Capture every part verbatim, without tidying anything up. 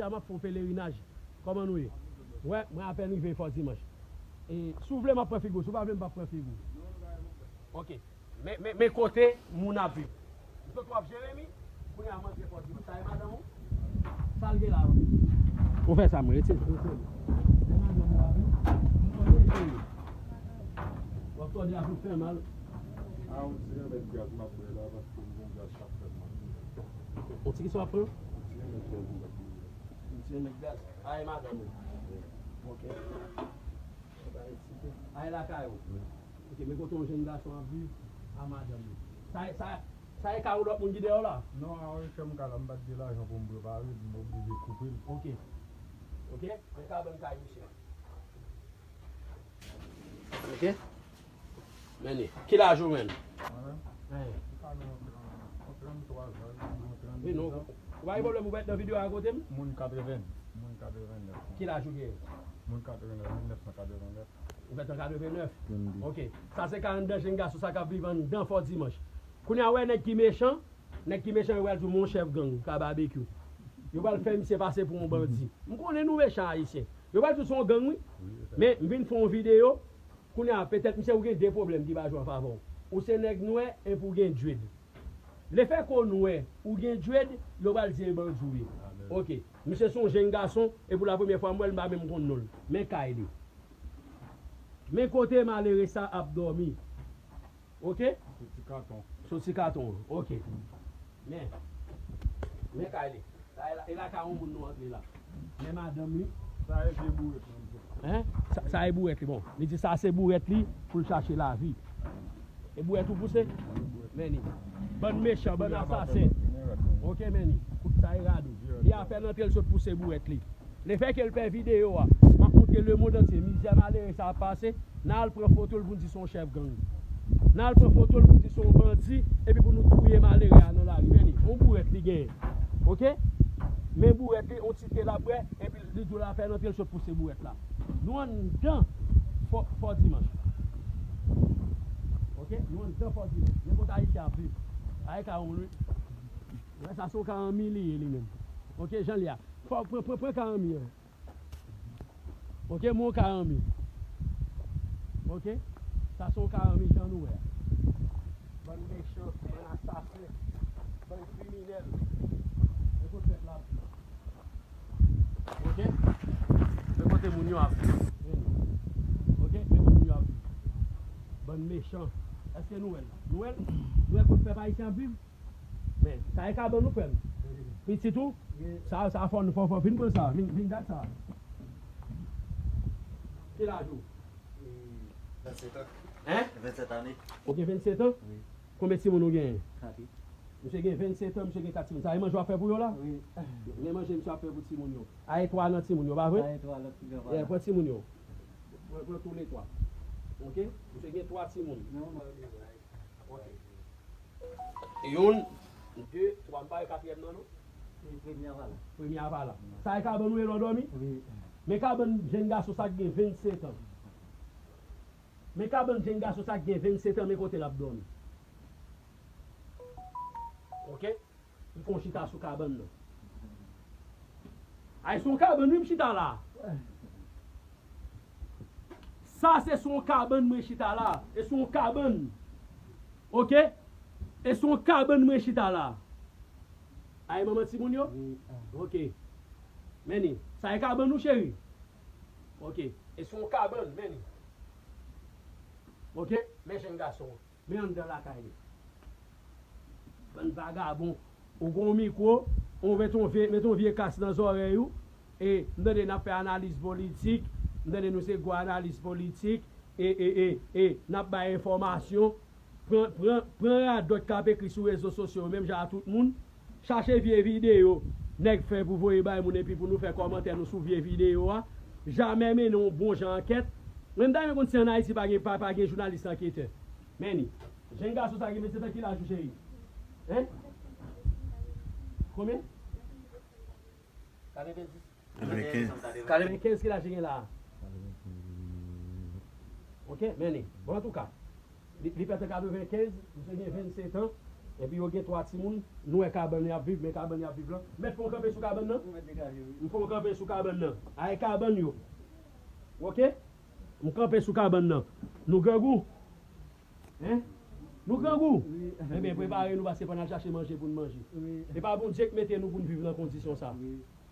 Deja m ap fè yon pelerinaj. Kòman nou ye? Wè, mwen apèn rive Fò Dimanch. E, si w vle, m ap pran figi w. Si w pa vle, m p ap pran figi w. Ok. Men, men, men kote moun ap viv. M sot w ap Jeremi, kounye a m antre Fò Dimanch. Sa e madanm ou? Sa l gen la? Ou fè sa, mwen retire. Men madanm ou ap viv. M konnen Jeremi. W ap tòde ap fè mal. A, yon ti remèd gaz m ap bwè la, paske m gen gaz k ap fè m mal. Yon ti kisa w ap pran? Yon ti remèd gaz m ap bwè. Yon ti remèd gaz. A, e madanm ou? Ok. Ay lakay ou. Ok, men kote yon jenn gason ap viv a madanm li. Sa, sa, sa e kay yon lòt moun ki dèyè w la? Non, a yon chèm kay la, m pa t gen lajan pou m prepare l, m oblije koupe l. Ok. Ok, men kabann kay misye. Ok. Men li. Ki laj ou menm? Mwen menm? Hein. M ka nan trant, trant twa zan, nan trant de zan. Wi, non. Ou pa gen pwoblèm, ou pa t nan videyo a kote m? Moun katreven, moun katreven nèf. Ki laj ou gen? Moun katreven nèf, mil nèf san katreven nèf. Ou fèt an katreven nèf? Trannde. Ok. Sa se ka anndan jenn gason sa k ap viv anndan Fò Dimanch. Kounye a, wè nèg ki mechan, nèg ki mechan yo pral di w, "Mon chèf gang, ka babekyou." Yo pral fè misye pase pou yon bandi. M konnen nou mechan Ayisyen. Yo pral di w se yon gang, wi. Wi, se sa. Men, m vin fè yon videyo. Kounye a, petèt, misye, ou gen de pwoblèm ki pa jwe an favè w. Ou se nèg nwè, epi ou gen dread. Lefètke w nwè, ou gen dread, yo pral di e bandi w ye. Amen. Ok. Misye se yon jenn gason, e pou la premyè fwa m wè l, m pa menm konn non l. Men kay li. Men kote malere sa ap dòmi. Ok? Sou ti katon. Sou ti katon an. Ok. Men. Men kay li. Sa e la, e la ka yon moun nou antre la. Men madanm li. Sa e vye bourèt lan. Hein? Sa, sa e bourèt li, bon. Li di sa se bourèt li pou l chache lavi. E bourèt ou pouse? Men li. Bann mechan, bann asasen. Ok, men li. Kout sa e rad ou. Li apèn antre l sot pouse bourèt li. Lefètke l fè videyo a, m ap montre lemonn antye mizè malere sa ap pase, n al pran foto l pou n di se yon chèf gang. N al pran foto l pou n di se yon bandi, epi pou nou touye malere a nan lari. Men li, yon bourèt li genyen. Ok? Men bourèt li, yon ti te l ap bwè, epi li di w l apèn antre l sot pouse bourèt la. Nou anndan Fò, Fò Dimanch. Ok? Nou anndan Fò Dimanch. Men kote Ayisyen ap viv. Ay ka yon lwi. Wè sa se yon ka anmi li ye li menm. Ok, jan l ye a. Fò, pran, pran, pran ka anmi an. Ok, men yon ka anmi. Ok? Sa se yon ka anmi jan nou wè a. Bann mechan, bann asasen, bann kriminèl. Men kote pèp la ap viv. Ok? Men kote moun yo ap viv. Ok? Men kote moun yo ap viv. Bann mechan. Èske nou wè l? Nou wè l? Nou wè kote pèp ayisyen ap viv? Men, sa e kabann ou, frè m? Pitit ou? Sa, sa fò nou fò, fò. Vin pran sa, vin, vin gad sa. Ki laj ou? Vennsèt an. Hein? Vennsèt ane. Ou gen vennsèt an? Wi. Konbyen timoun ou genyen? Kat. Misye gen vennsèt an, misye gen kat timoun. Sa e manje w ap fè pou yo la? Wi. Men manje misye ap fè pou timoun yo. A e twa nan timoun yo, pa vre? A e twa nan timoun yo, yeah, pran timoun yo. Pran, pran tou le twa. Ok? Misye gen twa timoun. Non, mwen, mwen, mwen. Ok. Youn, de, twa, m pa wè katriyèm nan, non? Premye a pa la. Premye a pa la. Sa e kabann ou ye lè w dòmi? Wi. Men kabann jenn gason sa k gen vennsèt an. Men kabann jenn gason sa k gen vennsèt an, men kote l ap dòmi. Ok? M fè yon chita sou kabann nan. Ay, sou yon kabann, wi, m chita la. Sa se sou yon kabann mwen chita la. E sou yon kabann. Ok? E sou yon kabann mwen chita la. Ay, manman timoun yo? Wi. Ok. Men li. Sa e kabann ou, cheri? Ok. E sou yon kabann, men li. Ok? Men jenn gason an. Men anndan lakay li. Bann vagabon. Ou gen yon mikwo, ou met yon vye, met yon vye kas nan zòrèy ou, e m tande n ap fè analiz politik, m tande nou se gwo analiz politik, e, e, e, e, n ap bay enfòmasyon, pran, pran, pran radòt k ap ekri sou rezo sosyo yo, menm jan a tout moun, chache vye videyo nèg fè pou voye bay moun epi pou nou fè kòmantè nou sou vye videyo a, jamè mennen yon bon jan ankèt. Mwen m ta renmen konn si ann Ayiti pa gen, pa, pa gen jounalis anketè. Men li. Jenn gason sa gen vennsèt an, ki laj ou, cheri? Hein? Konbyen? Katrevenndis. Katrevenkenz. Katrevenkenz, ki laj li gen la a? Ok, men li. Bon, antouka, li, li fèt an katrevenkenz, misye gen vennsèt an. Epi yo gen twa timoun, nou wè kabann y ap viv, men kabann y ap viv lan. Mèt fè yon kanpe sou kabann nan. M fè yon kanpe sou kabann nan. Ay kabann yo. Oke? M kanpe sou kabann nan. Nou grangou? Hein? Nou grangou? Enben, prepare nou paske fò n al chache manje pou n manje. E pa Bondye k mete nou pou n viv nan kondisyon sa.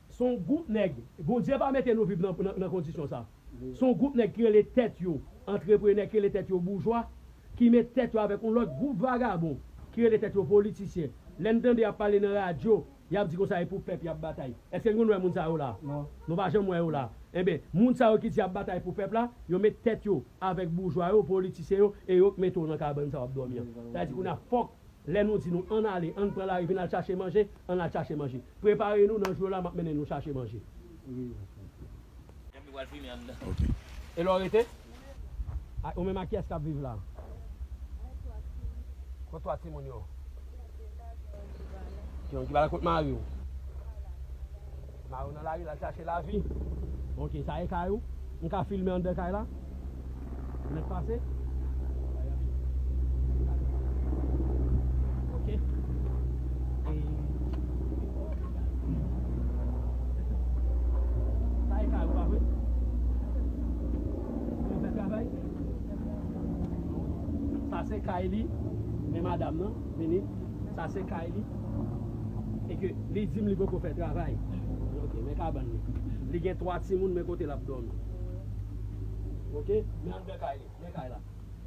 Se yon gwoup nèg, Bondye pa mete nou viv nan, nan, nan kondisyon sa. Se yon gwoup nèg ki rele tèt yo antreprenè, ki rele tèt yo boujwa, ki met tèt yo avèk yon lòt gwoup vagabon ki rele tèt yo politisyen. Lè n tande y ap pale nan radyo, y ap di konsa e pou pèp y ap batay. Èske n konn wè moun sa yo la? Non. Nou pa janm wè yo la. Enben, moun sa yo ki di y ap batay pou pèp la, yo met tèt yo avèk boujwa yo, politisyen yo, e yo k mete w nan kabann sa w ap dòmi an. Sa vle di kounye a fòk lè nou di nou ann ale, ann pran lari, vin al chache manje, ann al chache manje. Prepare nou, nan jou la, m ap mennen nou chache manje. Epi w al fimen anndan. Ok. E lè w rete? A, ou menm ak kiyès k ap viv la? Kot twa timoun yo? Timoun ki pa la kot mari w? Mari w nan lari, l al chache lavi. Ok, sa e kay ou? M ka filme anndan kay la? Ou mèt pase? Ok. E sa e kay ou, pa vre? Ou fè travay? Sa se kay li, men madanm nan, vini. Sa se kay li. E ke li di m li poko fè travay. Ok, men kabann li. Li gen twa timoun, men kote l ap dòmi. Ok, men anndan kay li, men kay la.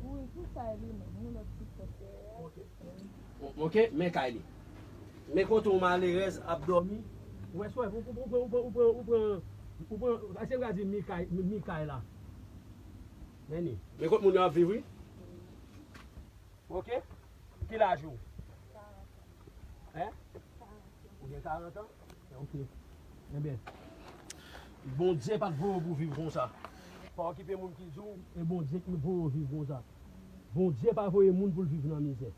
Wi, pou sa e li menm, yon lòt ti pòt dèyè. Ok. Ok, men kay li. Men kote yon malerèz ap dòmi. Ou wè, sou, ou, ou, ou pran, ou pran, ou pran, se m ka di mi kay, mi kay la. Men ni. Men kot moun yo ap viv, wi. Ok? Ki laj ou? Hein? Ou gen karant an? Ok. Enben, Bondye pa t voye w pou w viv konsa. Pa okipe moun ki di w, e Bondye ki voye w viv konsa. Bondye pa voye moun pou l viv nan mizè.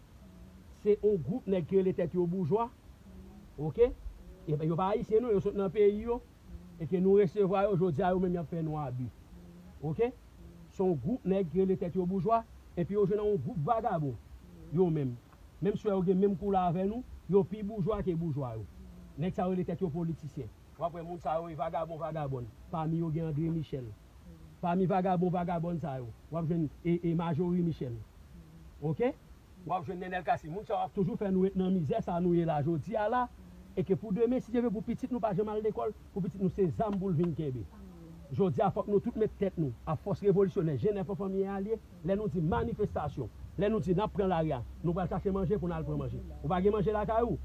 Se yon gwoup nèg ki rele tèt yo boujwa. Ok? E yo pa ayisyen non, yo sot nan peyi yo. E ke nou resevwa yo, jodi a yo menm y ap fè nou abi. Ok? Se yon gwoup nèg ki rele tèt yo boujwa, epi yo jwenn yon gwoup vagabon. Yo menm. Menm si yo gen menm koulè avè nou, yo pi boujwa ke boujwa yo. Nèg sa yo rele tèt yo politisyen. W ap wè moun sa yo e vagabon vagabòn. Pami yo gen André Michel. Pami vagabon vagabòn sa yo, w ap jwenn e, e Marjorie Michel. Ok? W ap jwenn Nenel Cassy. Moun sa yo ap toujou fè nou ret nan mizè sa nou ye la jodi a la. E ke pou demen, si Dye vle, pou pitit nou pa janm al lekòl, pou pitit nou se zam pou l vin kenbe. Jodi a, fòk nou tout met tèt nou, a fòs revolisyonè, G nèf an fanmi alye, lè nou di manifestasyon, lè nou di n ap pran lari a, nou pral chache manje pou n al pran manje. Ou pa gen manje lakay ou?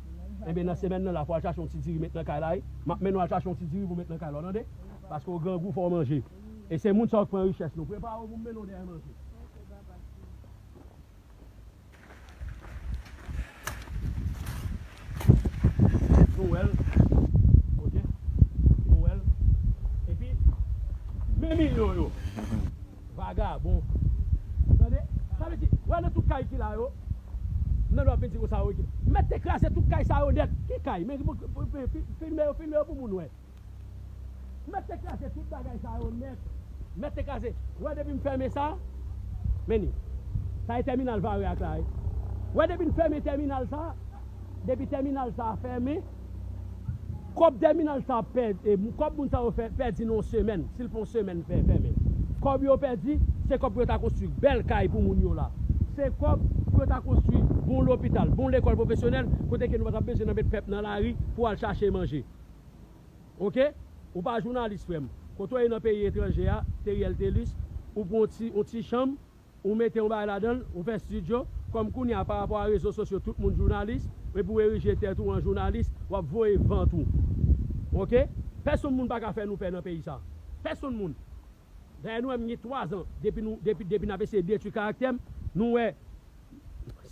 Enben, nan semèn nan la, fò w al chache yon ti diri met nan kay la, wi. M ap mennen w al chache yon ti diri pou w met nan kay la, w tande? Paske w grangou, fò w manje. E se moun sa yo k pran richès nou. Prepare w pou m mennen w dèyè manje. Nou wè l. Ok. Nou wè l. Epi, men milyon yo. Vagabon. Tande? Sa vle di, wè nan tout kay ki la yo, nan lè w ap vin di konsa, yo ki mèt te kraze tout kay sa yo nèt. Ki kay? Men, men, men, fi-, filme yo, filme yo pou moun wè. Mèt te kraze tout bagay sa yo nèt. Mèt te kraze. Wè depi m fèmen sa, men ni. Sa e tèminal Vare ak la, wi. Wè depi n fèmen tèminal sa, depi tèminal sa fèmen, kòb tèminal sa pèdi, e, kòb moun sa yo fè, pèdi nan yon semèn, si l fè yon semèn fè, fèmen. Kòb yo pèdi, se kòb pou yo ta konstwi bèl kay pou moun yo la. Se kòb pou yo ta konstwi bon lopital, bon lekòl pwofesyonèl, kote ke nou pa t ap bezwen nan met pèp nan lari pou al chache manje. Ok? Ou pa jounalis, frè m. Kote w ye nan peyi etranje a, Teriel Telus, ou pran yon ti, yon ti chanm, ou mete yon bagay ladan l, ou fè estidyo, kòm kounye a, pa rapò a rezo sosyo, tout moun jounalis, epi w erije tèt ou an jounalis, w ap voye vant ou. Ok? Pèsonn moun pa ka fè nou pè nan peyi sa. Pèsonn moun. Dayè, nou wè m gen twa zan, depi nou, depi, depi n ap eseye detwi karaktè m, nou wè,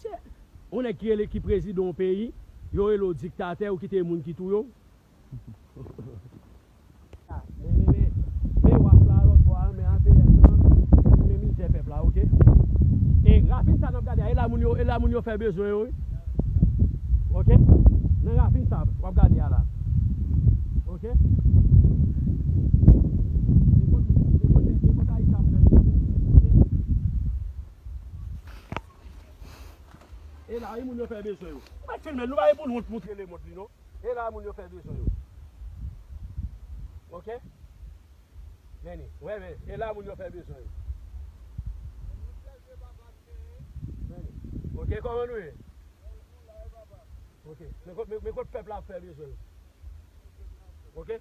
se yon nèg ki rele ki prezidan yon peyi, yo rele w diktatè, ou kite moun ki touye w. Men, men, men, men waf la lòt bò a, men A P N nan, men mizè pèp la, ok? E ravin sa n ap gade a, e la moun yo, e la moun yo fè bezwen yo, wi. Ok? Nan ravin sa, w ap gade a la. Ok? E kot, e kot, e kot Ayiti ap fè bezwen, ok? E la, Ay, moun yo fè bezwen yo. Mwen filme, nou pa gen pou nou moutre lemonn li, non. E la moun yo fè bezwen yo. Ok? Vini. Wè, men, e la moun yo fè bezwen yo. Vini. Ok, kòman nou ye? Ok. Men kot, men, men kot pèp la ap fè bezwen yo. Ok?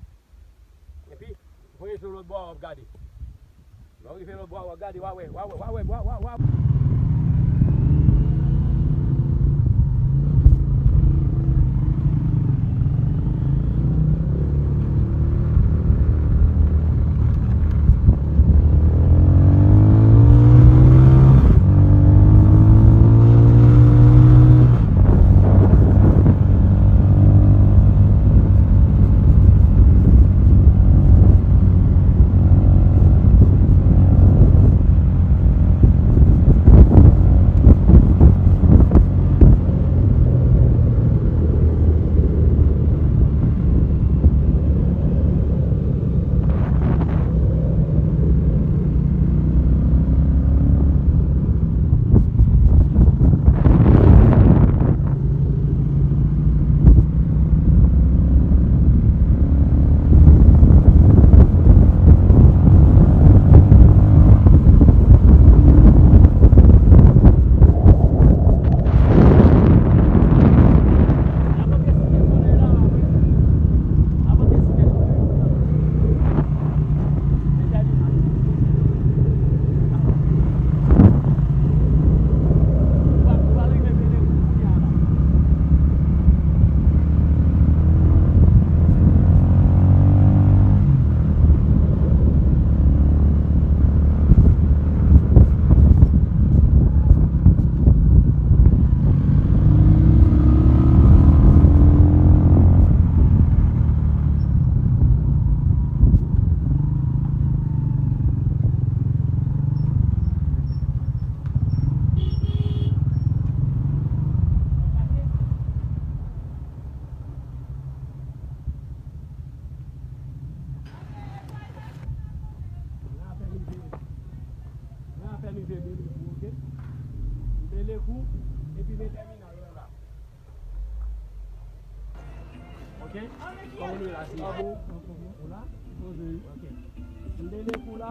Epi, voye sou lòt bò a, w ap gade. Lè w rive lòt bò a, w ap gade, w a wè, w a wè, w a wè, w a, w a, w a. Nan apèn rive, nan apèn rive Belekou, ok? Belekou, epi men tèminal la la. Ok? Kòman nou ye la, Seyè? Ou la? Ok. M Belekou la.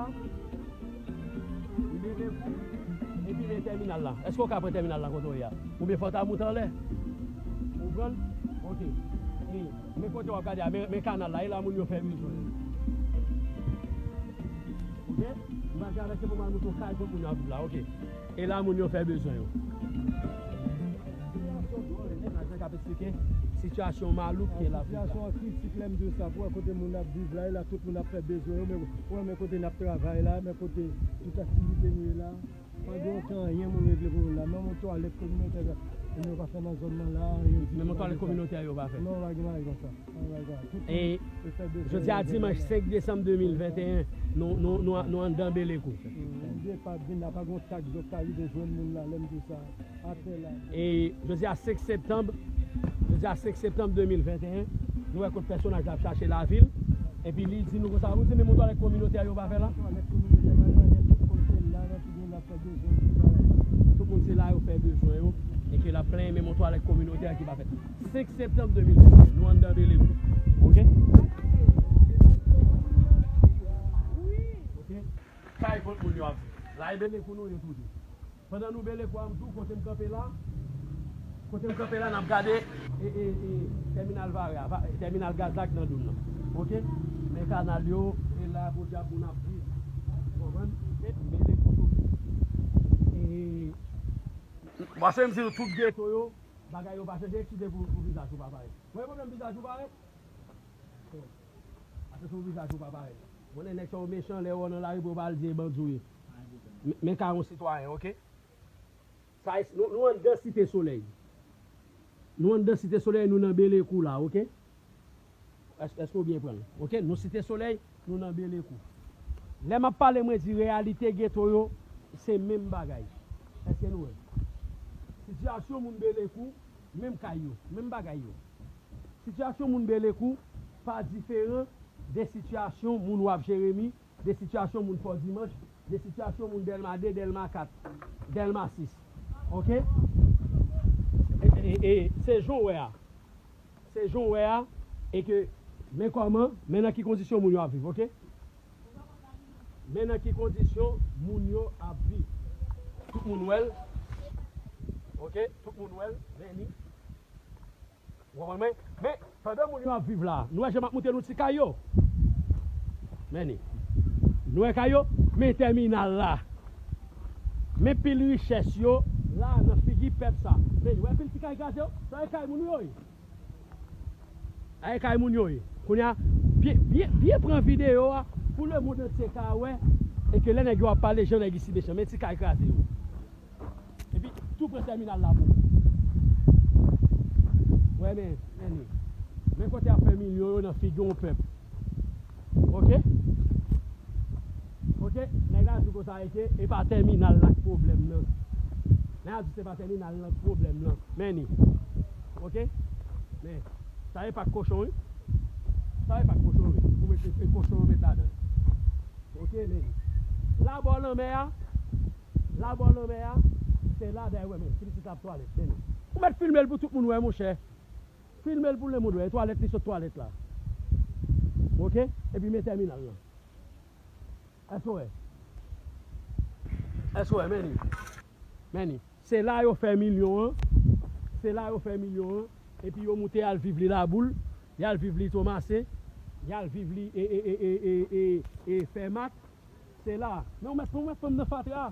M Belekou. Epi men tèminal la. Èske w ka pran tèminal la kote w ye a? Oubyen fò w ta moute anlè? Ou pran l? Ok. E, men kote w ap gade a, men, men kanal la, e la moun yo fè bezwen yo. Ok? M pral travèse pou m al montre w kay kot moun yo ap viv la, ok? E la moun yo fè bezwen yo. Sitiyasyon dwòl, e nèg la k ap eksplike sitiyasyon malouk ke l ap viv la. Sitiyasyon an kritik, lè m di w sa, pou wè kote moun ap viv la, e la tout moun ap fè bezwen yo, men ou wè men kote n ap travay la, men kote tout aktivite nou ye la. Pa gen okenn anyen moun regle pou nou la. Menm yon twalèt kominotè, moun yo pa fè nan zòn nan la, anyen ditou. Menm yon twalèt kominotè yo pa fè. Non, pa gen bagay konsa. Pa gen bagay konsa. Tout moun yo fè bezwen yo. E jodi a dimanch senk desanm de mil venteyen, nou, nou, nou, nou anndan Belekou. Mm, depa vin la, pa gen yon tak zòt ka rive jwenn moun la, lè m di sa. Atè la. E jodi a senk septanm, jodi a senk septanm de mil venteyen, nou wè kot pèsonaj la ap chache lavil. Epi li di nou konsa, ou di menm yon twalèt kominotè yo pa fè la? Twalèt kominotè pa fè, tout moun se la, nan tout moun ap fè bezwen, tout bagay. Tout moun se la yo fè bezwen yo, e ke l ap plenyen menm yon twalèt kominotè ki pa fèt. Senk septanm de mil venteyen, nou anndan Belekou. Ok? Ok? Kay kot moun yo ap viv. La e Belekou nou ye toujou. Pandan nou Belekou a, m di w kote m kanpe la, kote m kanpe la, n ap gade, e, e, e, tèminal vare a, va-, tèminal gaz la ki nan dwòl nan. Ok? Men kanal yo, e la, podyab moun ap viv. Ou konprann? Belekou toujou. E, paske m di nou tout geto yo, bagay yo pa chanje, eksplize pou, pou vizaj ou pa parèt. Mwen pwoblèm vizaj ou parèt? Atè sou vizaj ou pa parèt. Konnen nèg sa yo mechan, lè yo nan lari pou yo pa al di e bandi w ye. Men, men ka yon sitwayen, ok? Sa, nou, nou anndan Site Solèy. Nou anndan Site Solèy, nou nan Belekou la, ok? Èske, èske w byen pran l? Ok, nou Site Solèy, nou nan Belekou. Lè m ap pale, mwen di reyalite geto yo, se menm bagay. Èske nou wè? Sitiyasyon moun Belekou, menm kay yo, menm bagay yo. Sitiyasyon moun Belekou pa diferan de sitiyasyon moun Waf Jeremi, de sitiyasyon moun Fò Dimanch, de sitiyasyon moun Dèlma de, Dèlma kat, Dèlma sis. Ok? E, e, se jan w wè a. Se jan w wè a. E ke, men kòman, men nan ki kondisyon moun yo ap viv, oke? Men nan ki kondisyon moun yo ap viv. Tout moun wè l. Oke? Tout moun wè l. Men ni. Ou konprann mwen? Men, pandan moun yo ap viv la, nou wè jan m ap montre nou ti kay yo? Men ni. Nou wè kay yo? Men tèminal la. Men pil richès yo la nan figi pèp sa. Men ni, ou wè pil ti kay kraze yo? Sa e kay moun yo ye. Ay kay moun yo ye. Kounye a, byen, byen, byen pran videyo a pou lemonn antye ka wè. E ke lè nèg yo ap pale, jan nèg isi mechan. Men ti kay kraze yo. Epi, tou pran tèminal la pou ou. Wè, men, men li. Men kote ap fè milyon yo nan figi yon pèp. Oke? Oke? Nèg la di konsa, e ke e pa tèminal la k pwoblèm nan. Nèg la di se pa tèminal la k pwoblèm nan. Men ni. Oke? Men, sa e pak kochon, wi. Sa e pak kochon, wi. Pou mete, se kochon yo met ladan. Oke, men ni. Labò lanmè a, labò lanmè a, se la dèyè, wè, men, ti pitit la ap twalèt, men ni. Ou mèt filme l pou tout moun wè, monchè. Filme l pou lemonn wè, e twalèt li sot twalèt la. Oke? Epi men tèminal lan. Èske w wè? Èske w wè? Men ni. Men ni. Se la yo fè milyon an. Se la yo fè milyon an. Epi yo moute y al viv li Laboul. Y al viv li Tomasen. Y al viv li e, e, e, e, e, e, e Fèmat. Se la. Men ou mèt, ou mèt pran m nan fatra.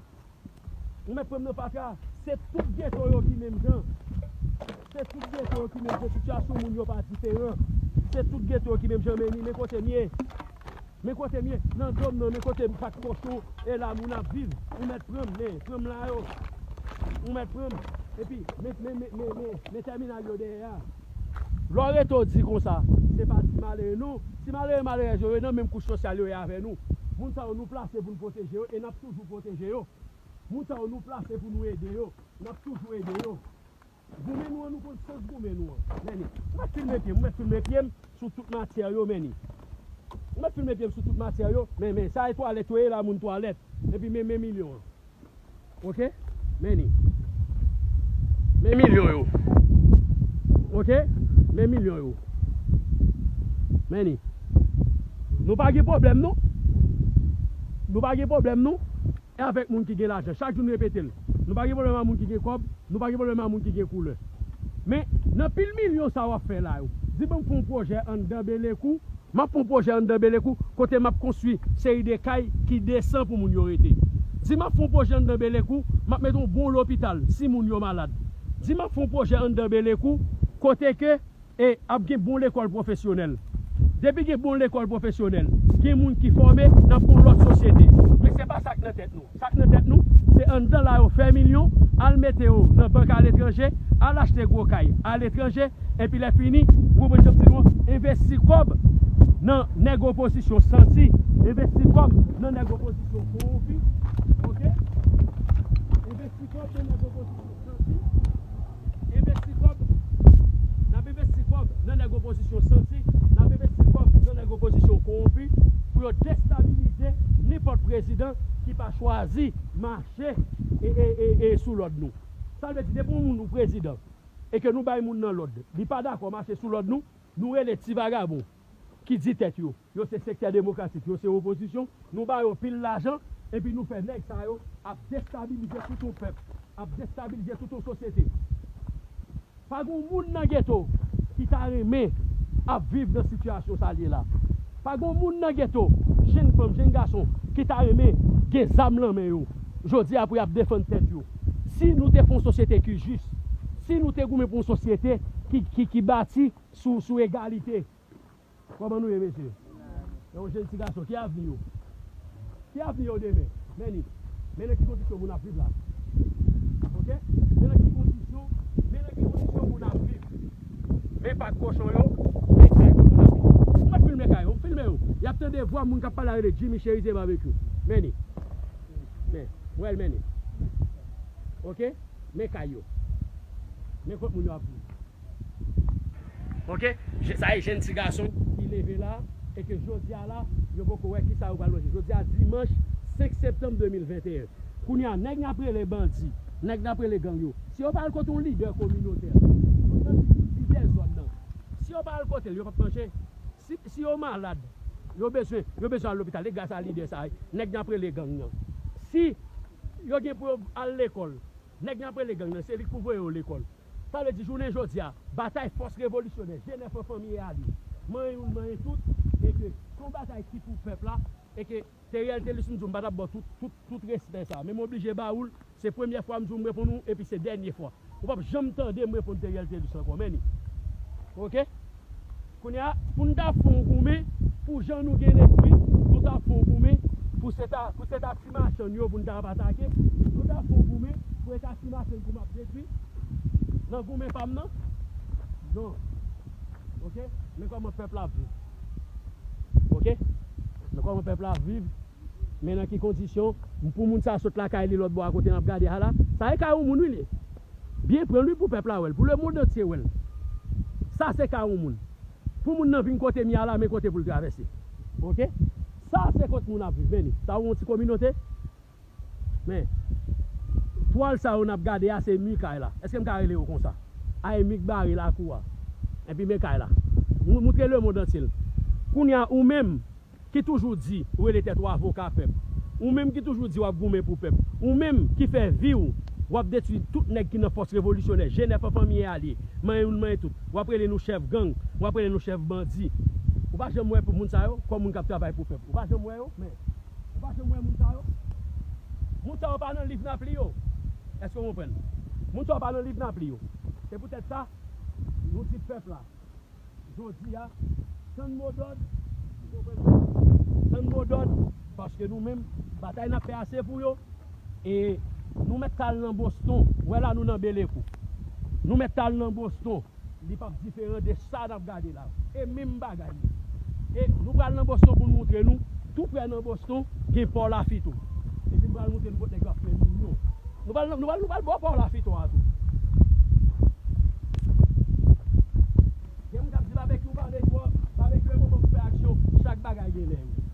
Ou mèt pran m nan fatra. Se tout geto yo ki menm jan. Se tout geto yo ki menm jan. Sitiyasyon moun yo pa diferan. Se tout geto yo ki menm jan. Men ni, men kote m ye. Men kote m ye. Nan do m nan, men kote m pak kochon. E la moun ap viv. Ou mèt pran m, men, pran m la yo. Ou mèt pran m. Epi, men, men, men, men, men, men tèminal yo dèyè a. Lè w rete w di konsa, se pa ti malere non. Ti malere malerèz yo, yo nan menm kouch sosyal yo ye avè nou. Moun sa yo nou plase pou n pwoteje yo e n ap toujou pwoteje yo. Moun sa yo nou plase pou nou ede yo, n ap toujou ede yo. Goumen nou an, nou konn sans goumen nou an. Men ni. Ou mèt filme pye m, ou mèt filme pye m sou tout matyè yo, men ni. Ou mèt filme pye m sou tout matyè yo, men, men, sa e twalèt yo ye la, moun twalèt. Epi men, men milyon an. Oke? Men ni. Men milyon yo. Oke? Men milyon yo. Men ni. Nou pa gen pwoblèm, non. Nou pa gen pwoblèm, non. E avèk moun ki gen lajan. Chak jou n repete l. Nou pa gen pwoblèm ak moun ki gen kòb, nou pa gen pwoblèm ak moun ki gen koulè. Men, nan pil milyon sa w ap fè la yo, di ban m fè yon pwojè anndan Belekou, m ap fè yon pwojè anndan Belekou, kote m ap konstwi seri de kay ki desan pou moun yo rete. Di m ap fè yon pwojè anndan Belekou, m ap mete yon bon lopital, si moun yo malad. Di m ap fè yon pwojè anndan Belekou, kote ke e ap gen bon lekòl pwofesyonèl. Depi gen bon lekòl pwofesyonèl, gen moun ki fòme, n ap gen yon lòt sosyete. Men se pa sa k nan tèt nou. Sa k nan tèt nou, se anndan la yo fè milyon, al mete yo nan bank aletranje, al achte gwo kay aletranje, epi lè fini, ou konprann jan m di nou an, envesti kòb nan nèg opozisyon santi, envesti kòb nan nèg opozisyon kowonpi, oke? Envesti kòb nan nèg opozisyon santi. Envesti kòb, n ap envesti kòb nan nèg opozisyon santi, n ap envesti kòb nan nèg opozisyon kowonpi pou yo destabilize nenpòt prezidan ki pa chwazi mache e, e, e, e sou lòd nou. Sa vle di, depi yon moun ou prezidan e ke nou bay moun nan lòd, li pa dakò mache sou lòd nou, nou rele ti vagabon ki di tèt yo, yo se sektè demokratik, yo se opozisyon, nou ba yo pil lajan, epi nou fè nèg sa yo ap destabilize tout yon pèp, ap destabilize tout yon sosyete. Pa gen moun nan geto ki ta renmen ap viv nan sitiyasyon sa l ye la. Pa gen moun nan geto, jenn fanm, jenn gason, ki ta renmen gen zam nan men yo, jodi a pou y ap defann tèt yo. Si nou te fè yon sosyete ki jis, si nou te goumen pou yon sosyete ki, ki, ki bati sou, sou egalite, kòman nou ye, mesye? Yon jenn ti gason, ki avni yo? Ki avni yo demen? Men ni. Men nan ki kondisyon moun ap viv la. Oke? Men nan ki kondisyon, men nan ki kondisyon moun ap viv. Men pak kochon yo, men kay kote moun ap viv. Ou mèt filme kay yo, filme yo. Y ap tande vwa moun k ap pale a rele Jimmy Cherizier Barbecue. Men ni. Men, ou wè l men ni. Oke? Men kay yo. Men kot moun yo ap viv. Oke? Je-, sa e jenn ti gason ki leve la, e ke jodi a la, yo poko wè kisa yo pral manje. Jodi a, dimanch senk septanm de mil venteyen. Kounye a, nèg n ap rele bandi, nèg n ap rele gang yo, si yo pa al kote yon lidè kominotè, nan lidè zòn nan. Si yo pa al kote l, yo p ap manje. Si, si yo malad, yo bezwen, yo bezwen al lopital. E gras a lidè sa a, nèg nan ap rele gang nan. Si yo gen pou yo al lekòl, nèg nan ap rele gang nan, se li k pou voye yo lekòl. Sa vle di, jounen jodi a, batay fòs revolisyonè, G nèf an fanmi e alye, manyen youn, manyen tout, e ke se yon batay ki pou pèp la, e ke Theriel Thelus, m di w, m pa t ap ba w tout, tout, tout respè sa. Men m oblije ba ou l, se premyè fwa m di w m reponn ou, epi se dènye fwa. Ou p ap janm tande m reponn Theriel Thelus ankò, men ni. Oke? Kounye a, pou n ta fè yon goumen, pou jan nou gen lespri, nou ta fè yon goumen, pou se ta, pou se ta ti machann yo, pou n ta ap atake, nou ta fè yon goumen, pou se ta ti machann pou m ap detwi, nan goumen pa m nan? Non. Oke? Men kòman pèp la ap viv. Oke? Men kòman pèp la ap viv. Men nan ki kondisyon, pou moun sa sot lakay li lòt bò a kote n ap gade a la, sa e kay yon moun wi li ye. Byen pran l wi pou pèp la wè l, pou lemonn antye wè l. Sa se kay yon moun. Pou moun nan vin kote m ye a la, men kote pou l travèse. Oke? Sa se kot moun ap viv, men li. Sa yon ti kominote? Men, twal sa yo n ap gade a, se mi kay la. Èske m ka rele yo konsa? A, e mi k bare lakou a. Epi men kay la. Mou-, moutre lemonn antye l. Kounye a, ou menm, ki toujou di ou rele tèt ou avoka pèp, ou menm ki toujou di w ap goumen pou pèp, ou menm ki fè vi w, w ap detwi tout nèg ki nan fòs revolisyonè, G nèf an fanmi e alye, manyen youn manyen tout, w ap rele nou chèf gang, w ap rele nou chèf bandi. Ou pa janm wè pou moun sa yo, kòm moun k ap travay pou pèp. Ou pa janm wè yo, men, ou pa janm wè moun sa yo. Moun sa yo pa nan liv n ap li yo. Èske w konprann? Moun sa yo pa nan liv n ap li yo. Se poutèt sa, nou di pèp la, jodi a, tann modòd, tann modòd, paske nou menm, batay n ap fè a se pou yo. E nou mèt t al nan Boston, wè la nou nan Belekou. Nou mèt t al nan Boston, li p ap diferan de sa n ap gade la. E menm bagay li. E nou pral nan Boston pou n moutre nou, tou prè nan Boston, gen pò Lafito. Epi m pral moutre nou kot nèg yo ap fè milyon. Nou pral, nou pral, nou pral bò pò Lafito a tou. Gen moun k ap di babekyou pale twòp, babekyou e moman pou fè aksyon, chak bagay gen lè yo.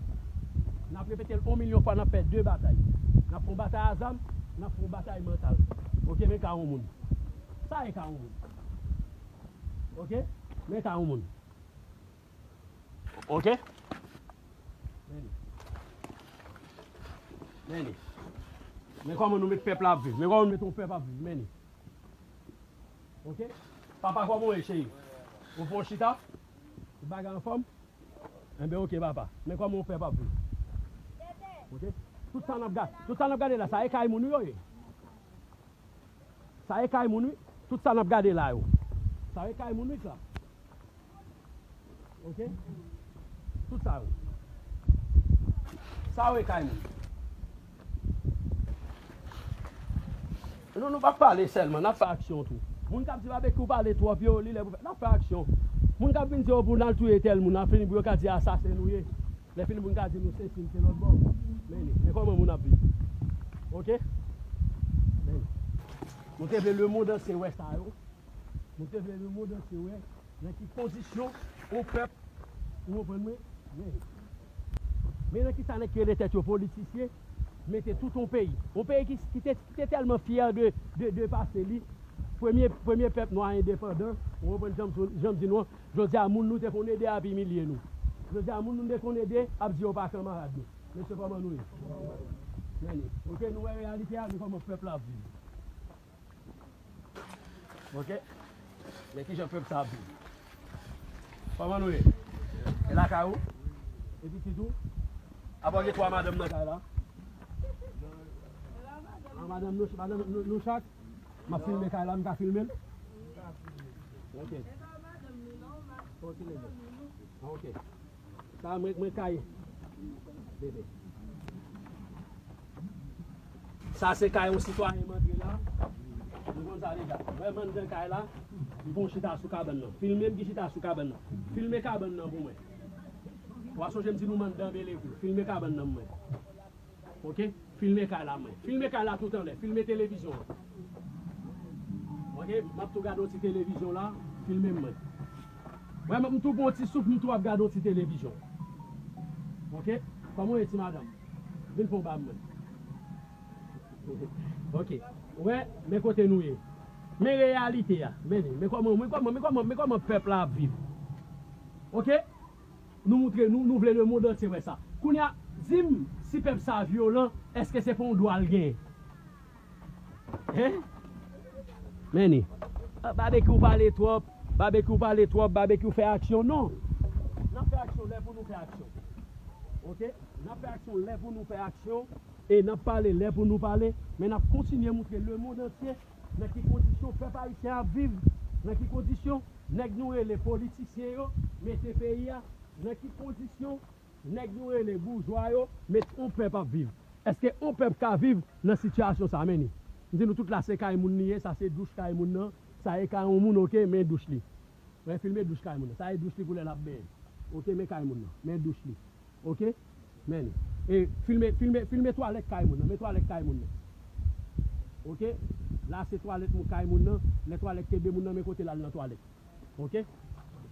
N ap repete l yon milyon fwa, n ap fè de batay. N ap fè yon batay a zam, n ap fè yon batay mantal. Oke, men ka yon moun. Sa e ka yon moun. Oke? Men ka yon moun. Oke? Men li. Men li. Men kòman nou met pèp la ap viv. Men kòman nou met yon pèp ap viv. Men li. Oke? Papa, kòman w ye, cheri? Ou fè yon chita? Tout bagay anfòm? Enben, oke, papa. Men kòman yon pèp ap viv. Oke? Tout sa n ap ga-, tout sa n ap gade la, sa e kay moun yo ye. Sa e kay moun, wi. Tout sa n ap gade la yo. Sa e kay moun, wi, sa. Oke? Tout sa yo. Sa yo e kay moun. Nou, nou p ap pale sèlman, n ap fè aksyon tou. Moun k ap di babekyou pale twòp yo, li lè pou fè, n ap fè aksyon. Moun k ap vin di yo pou n al touye tèl moun, n ap fini pou yo ka di asasen nou ye. Lè fini pou n ka di nou sesi, n se lòt bò. Men li, men kòman moun ap viv. Oke? Men li. Nou te vle lemonn antye wè sa yo. Nou te vle lemonn antye wè nan ki kondisyon yon pèp, ou konprann mwen, ye. Men nan ki sa nèg ki rele tèt yo politisyen mete tout yon peyi. Yon peyi ki, ki te, ki te tèlman fyè de, de, de pase li. Premye, premye pèp nwa endepandan, ou konprann jan m, jan m di nou an. Jodi a, moun nou te konn ede ap imilye nou. Jodi a, moun nou te konn ede ap di yo pa kanmarad nou. Mesye, kòman nou ye? Men li. Oke, nou wè reyalite a, nou kòman pèp la ap viv. Oke? Men kijan pèp sa ap viv. Kòman nou ye? E lakay ou? E pitit ou? Apa w gen twa madanm nan kay la? A, madanm nou, madanm nou, nou chak? M ap filme kay la, m ka filme l? Oke. Oke, nèg. Oke. Sa mwen, mwen kay. Bebe. Sa se kay yon sitwayen m antre la. Nou konn sa deja. Wè m anndan kay la. M fè yon chita sou kabann nan. Filme m ki chita sou kabann nan. Filme kabann nan pou mwen. W a sonje m di nou m anndan Belekou. Filme kabann nan mwen. Oke? Filme kay la mwen. Filme kay la tout anlè. Filme televizyon an. Oke? M ap tou gade yon ti televizyon la. Filme m mwen. Wè, m tou pran yon ti souf, m tou ap gade yon ti televizyon. Oke? Kòman w ye, ti madanm? Vin fè yon ba mwen. Oke. Wè, men kote nou ye. Men reyalite a. Men li. Men kòman, men kòman, men kòman, men kòman pèp la ap viv. Oke? Nou moutre, nou, nou vle lemonn antye wè sa. Kounye a, di m si pèp sa vyolan, èske se pa yon dwa l genyen? Hein? Men li. Ah, Babekyou pale twòp, Babekyou pale twòp, Babekyou fè aksyon. Non. N ap fè aksyon lè pou nou fè aksyon. Oke? N ap fè aksyon lè pou nou fè aksyon. E n ap pale lè pou nou pale. Men n ap kontinye moutre lemonn antye nan ki kondisyon pèp ayisyen ap viv, nan ki kondisyon nèg nou rele politisyen yo mete peyi a, nan ki kondisyon nèg nou rele boujwa yo met yon pèp ap viv. Èske yon pèp ka viv nan sitiyasyon sa? Men li. M di nou tout la se kay moun li ye, sa se douch kay moun nan, sa e kay yon moun, oke, men douch li. Wè, filme douch kay moun nan. Sa e douch li pou lè l ap benyen. Oke, men kay moun nan. Men douch li. Oke? Men li. E filme, filme, filme twalèt kay moun nan. Men twalèt kay moun nan. Oke? La se twalèt moun kay moun nan. Lè twalèt kenbe moun nan, men kote l al nan twalèt. Oke?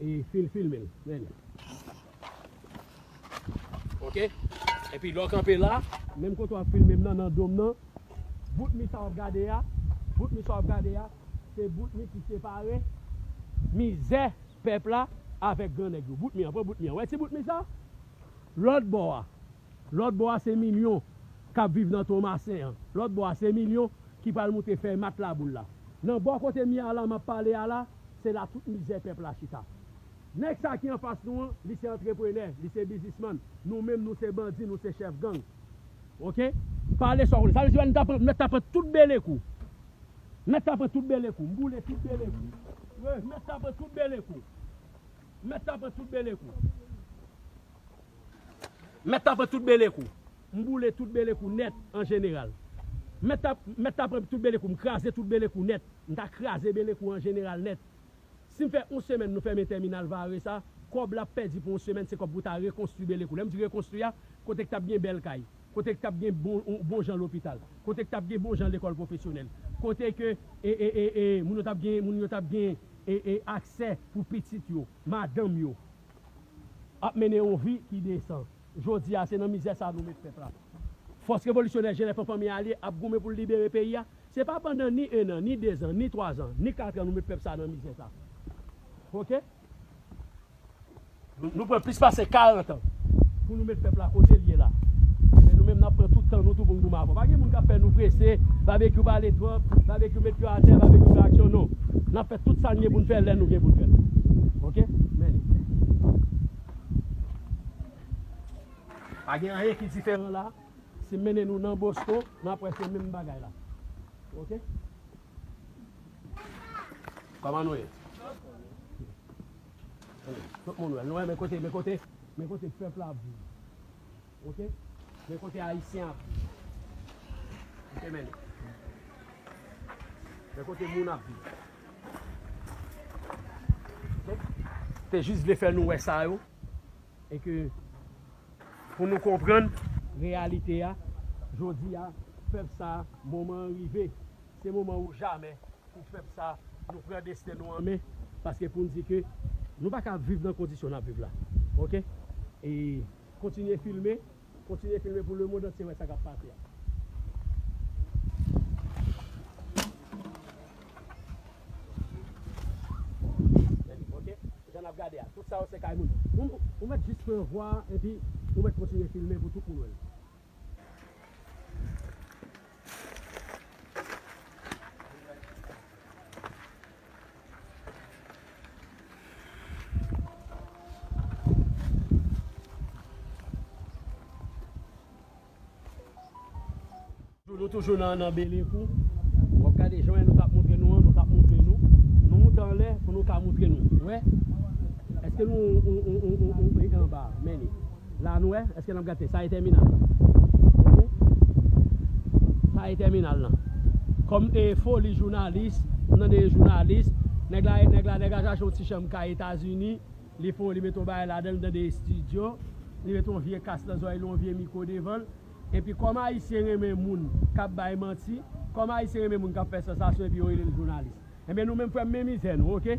E fil, filme l. Men li. Oke? Epi lè w kanpe la, menm kote w ap filme m nan, nan do m nan, bout mi sa w ap gade a, bout mi sa w ap gade a, se bout mi ki separe mizè pèp la avèk gran nèg yo. Bout mi an, pran bout mi an. Wè ti bout mi sa? Lòt bò a. Lòt bò a se milyon k ap viv nan Tomasen an. Lòt bò a se milyon ki pral moute fè matla boul la. Nan bò kote mi a la, m ap pale a la, se la tout mizè pèp la chita. Nèg sa ki anfas nou an, li se antreprenè, li se biznismann. Nou menm, nou se bandi, nou se chèf gang. Oke? Pale sa w konnen. Sa vle di, nou ta pran, mèt ta pran tout belekou. Mèt ta pran tout belekou. M boule tout belekou. Wi, mèt ta pran tout belekou. Mèt ta pran tout belekou. Mèt ta pran tout belekou. M boule tout belekou nèt an jeneral. Mèt ta, mèt ta pran tout belekou. M kraze tout belekou nèt. M ta kraze belekou an jeneral nèt. Si m fè yon semèn nou fèmen tèminal Vare sa, kòb l ap pèdi pou yon semèn, se kòb pou ta rekonstwi belekou. Lè m di rekonstwi a, kote k t ap gen bèl kay, kote k t ap gen bon, bon jan lopital, kote k t ap gen bon jan lekòl pwofesyonèl, kote ke, e, e, e, e, moun yo t ap gen, moun yo t ap gen, e, e, aksè pou pitit yo, madanm yo, ap mennen yon vi ki desan. Jodi a, se nan mizè sa nou met pèp la. Fòs revolisyonè Jenèf an Fanmi Alye ap goumen pou l libere peyi a. Se pa pandan ni en an, ni dezan, ni twazan, ni katran nou met pèp sa nan mizè sa. Oke? Nou, nou pran plis pase karant an pou nou met pèp la kote l ye la. Men nou menm, n ap pran tout tan nou tou pou n goumen avè w. Pa gen moun k ap fè nou prese, Babekyou pale twòp, Babekyou met pye atè, Babekyou fè aksyon, non. N ap fè tout sa n gen pou n fè lè nou gen pou n fè l. Oke? Men li. Pa gen anyen ki diferan la. Si m mennen nou nan Boston, n ap wè se menm bagay la. Oke? Kòman nou ye? Tout moun wè. Nou wè, men kote, men kote, men kote pèp la ap viv. Oke? Men kote ayisyen ap viv. Oke, men. Men kote moun ap viv. Oke? Te jis vle fè nou wè sa yo. E ke pou nou konprann reyalite a, jodi a, pèp sa, moman an rive. Se moman ou jamè pou pèp sa, nou pran desten nou an men, paske pou n di ke nou pa ka viv nan kondisyon n ap viv la. Oke? E kontinye filme, kontinye filme pou lemonn antye wè sa k ap pase a. Oke? Jan n ap gade a, tout sa yo se kay moun. Ou, ou mèt jis pran vwa, epi ou mèt kontinye filme pou tout moun wè l. Nou toujou nan, nan Belekou. W ap gade jan nou t ap montre nou an, nou t ap montre nou. Nou moute anlè pou nou ka montre nou. Ou wè? Èske nou, nou, nou, nou, nou, nou anba? Men li. La nou wè, èske n ap gade? Sa e tèminal. Oke? Sa e tèminal lan. Kòm e foli jounalis, m tande e jounalis, nèg la, nèg la, nèg la chache yon ti chanm kay Etazini, li fè, li mete yon bagay ladan l, m tande estidyo, li mete yon vye kas nan zòrèy li, yon vye mikwo devan l. Epi kòm ayisyen renmen moun k ap bay manti, kòm ayisyen renmen moun k ap fè sansasyon epi yo rele l jounalis. Enben nou menm frè m, men mizè nou, oke?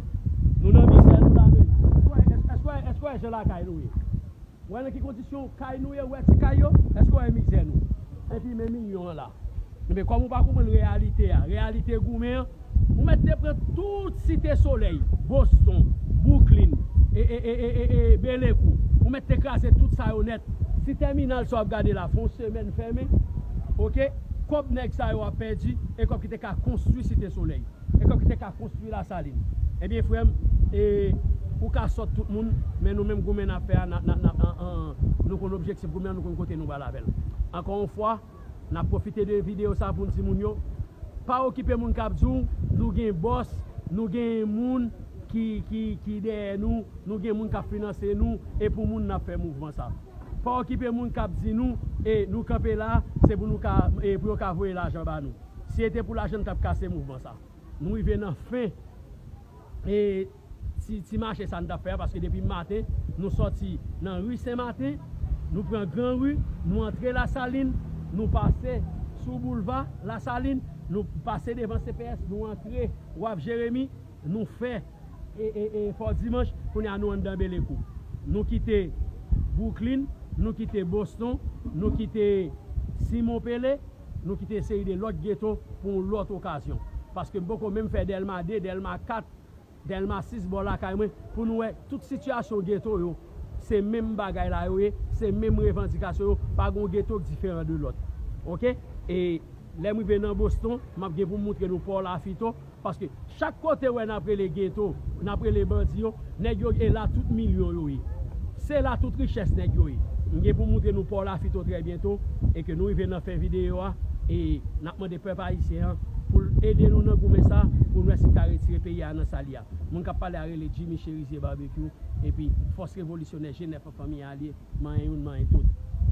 Nou nan mizè nou la, men. Èske w wè, èske, èske w wè, èske w wè jan lakay nou ye? W wè nan ki kondisyon kay nou ye, w wè ti kay yo? Èske w wè mizè nou? Epi men milyon an la. Ebyen, kòm ou pa konprann reyalite a, reyalite goumen an, ou mèt te pran tout Site Solèy, Boston, Brooklyn, e, e, e, e, e, e Belekou. Ou mèt te kraze tout sa yo nèt. Si tèminal sa w ap gade la, fè yon semèn fèmen, oke? Kòb nèg sa yo ap pèdi, e kòb ki te ka konstwi Site Solèy, e kòb ki te ka konstwi Lasalin. Ebyen, frè m, e, ou ka sòt tout moun, men nou menm goumen n ap fè a, n ap, n ap, n ap, an, an, nou konn objektif goumen an, nou konn kote nou pral avè l. Ankò yon fwa, n ap pwofite de videyo sa pou n di moun yo, pa okipe moun k ap di w, nou gen bòs, nou gen moun ki, ki, ki dèyè nou, nou gen moun k ap finanse nou, e pou moun n ap fè mouvman sa. Pa okipe moun k ap di nou, e nou kanpe la, se pou nou ka, e pou yo ka voye lajan ba nou. Si se te pou lajan, n t ap kase mouvman sa. Nou rive nan fen, e, ti, ti mache sa n t ap fè a, paske depi maten, nou sòti nan ri Sen Maten, nou pran Gran Ri, nou antre Lasalin, nou pase sou boulva Lasalin, nou pase devan C P S, nou antre Waf Jeremi, nou fè, e, e, e, Fò Dimanch, kounye a nou anndan Belekou. Nou kite Brooklyn, nou kite Boston, nou kite Simon Pele, nou kite seri de lòt geto pou yon lòt okazyon. Paske m poko menm fè Dèlma de, Dèlma kat, Dèlma sis, bò lakay mwen, pou nou wè tout sitiyasyon geto yo, se menm bagay la yo ye, se menm revandikasyon yo, pa gen yon geto k diferan de lòt. Oke? E lè m rive nan Boston, m ap gen pou m montre nou Pò Lafito, paske chak kote w wè n ap rele geto, n ap rele bandi yo, nèg yo e la tout milyon yo ye. Se la tout richès nèg yo ye. M gen pou m montre nou Pò Lafito trè byento, e ke nou rive nan fen videyo a, e n ap mande pèp ayisyen an pou l ede nou nan goumen sa, pou nou wè si n ka retire peyi a nan sa l ye a. Moun k ap pale a rele Jimmy Cherizier Barbecue, epi Fòs Revolisyonè G nèf an, Fanmi Alye, manyen youn, manyen tout.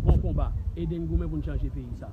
Bon konba, ede n goumen pou n chanje peyi sa.